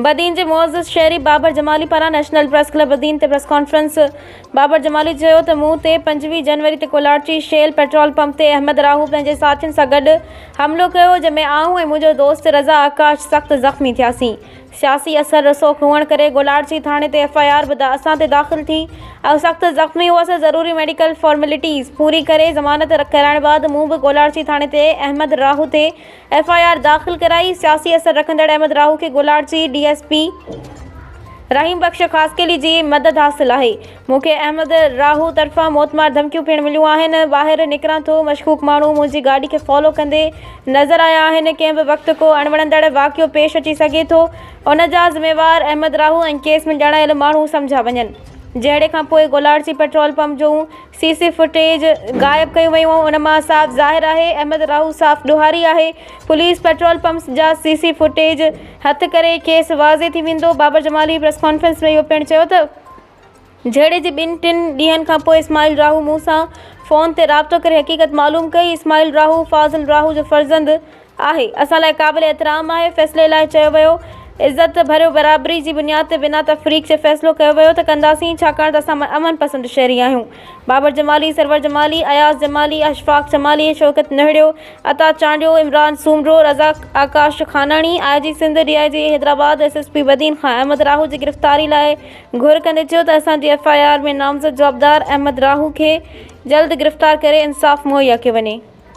بدين جي معزز شهري بابر جمالي پاران نيشنل پريس ڪلب بدين تي پريس ڪانفرنس، بابر جمالي چيو ته مون تي 25 جنوري تي ڪولاڙچي شيل پيٽرول پمپ تي احمد راهو پنهنجي ساٿين سان گڏ حملو ڪيو جنهن ۾ آئون ۽ منهنجو دوست رضا آڪاش سخت زخمي ٿياسين سياسي اثر رسوخ هئڻ ڪري گولاڙچي ٿاڻي تي ايف I R به اسان تي داخل ٿي آئون سخت زخمي هئس ضروري ميڊيڪل فارملٽيز پوري ڪري ضمانت ڪرائڻ بعد مون به گولاڙچي ٿاڻي تي احمد راهو تي ايف I R داخل ڪرائي سياسي اثر رکندڙ احمد راهو کي Golarchi D S P Rahim Bakhsh Khaskheli جي مدد حاصل آهي مون کي احمد راهو طرفان موتمار ڌمڪيون پڻ مليون آهن، ٻاهر نڪران ٿو مشڪوڪ ماڻهو منهنجي گاڏي کي فالو ڪندي نظر آيا آهن، ڪنهن به وقت ڪو اڻوڻندڙ واقعو پيش اچي سگهي ٿو، ان جا ذميوار احمد راهو ۽ ڪيس ۾ ڄاڻايل ماڻهو سمجهيا وڃن. جهيڙي کانپوء گولاڙچي پيٽرول پمپ جون سي سي فوٽيج غائب ڪيون ويون، ان مان صاف ظاهر آهي احمد راهو صاف ڏوهاري آهي، پوليس پيٽرول پمپس جا سي سي فوٽيج هٿ ڪري ڪيس واضح ٿي ويندو، بابر جمالي پريس ڪانفرنس ۾ اهو پڻ چيو ته. جهيڙي جي ٻن ٽن ڏينهن کان پوء اسماعيل راهو مون سان فون تي رابطو ڪري حقيقت معلوم ڪئي. اسماعيل راهو فاضل راهو جو فرزند آهي. اسان لاء قابل احترام آهي. فيصلي لاء چيو ويو. عزت ڀريو برابري جي بنياد تي بنا تفريق جي فيصلو ڪيو ويو ته ڪنداسين ڇاڪاڻ ته اسان امن پسند شهري آهيون. بابر جمالي، سرور جمالي، اياز جمالي، اشفاق جمالي، شوڪت نهڙيو، عطا چانڊيو، عمران سومرو، رضا آڪاش خاناڻي، آء جي Sindh, D I G Hyderabad, S S P Badin کان احمد راهو جي گرفتاري لاء گهر ڪندي چيو ته اسان جي ايف I R ۾ نامزد جوابدار احمد راهو کي جلد گرفتار ڪري انصاف مهيا ڪيو وڃي.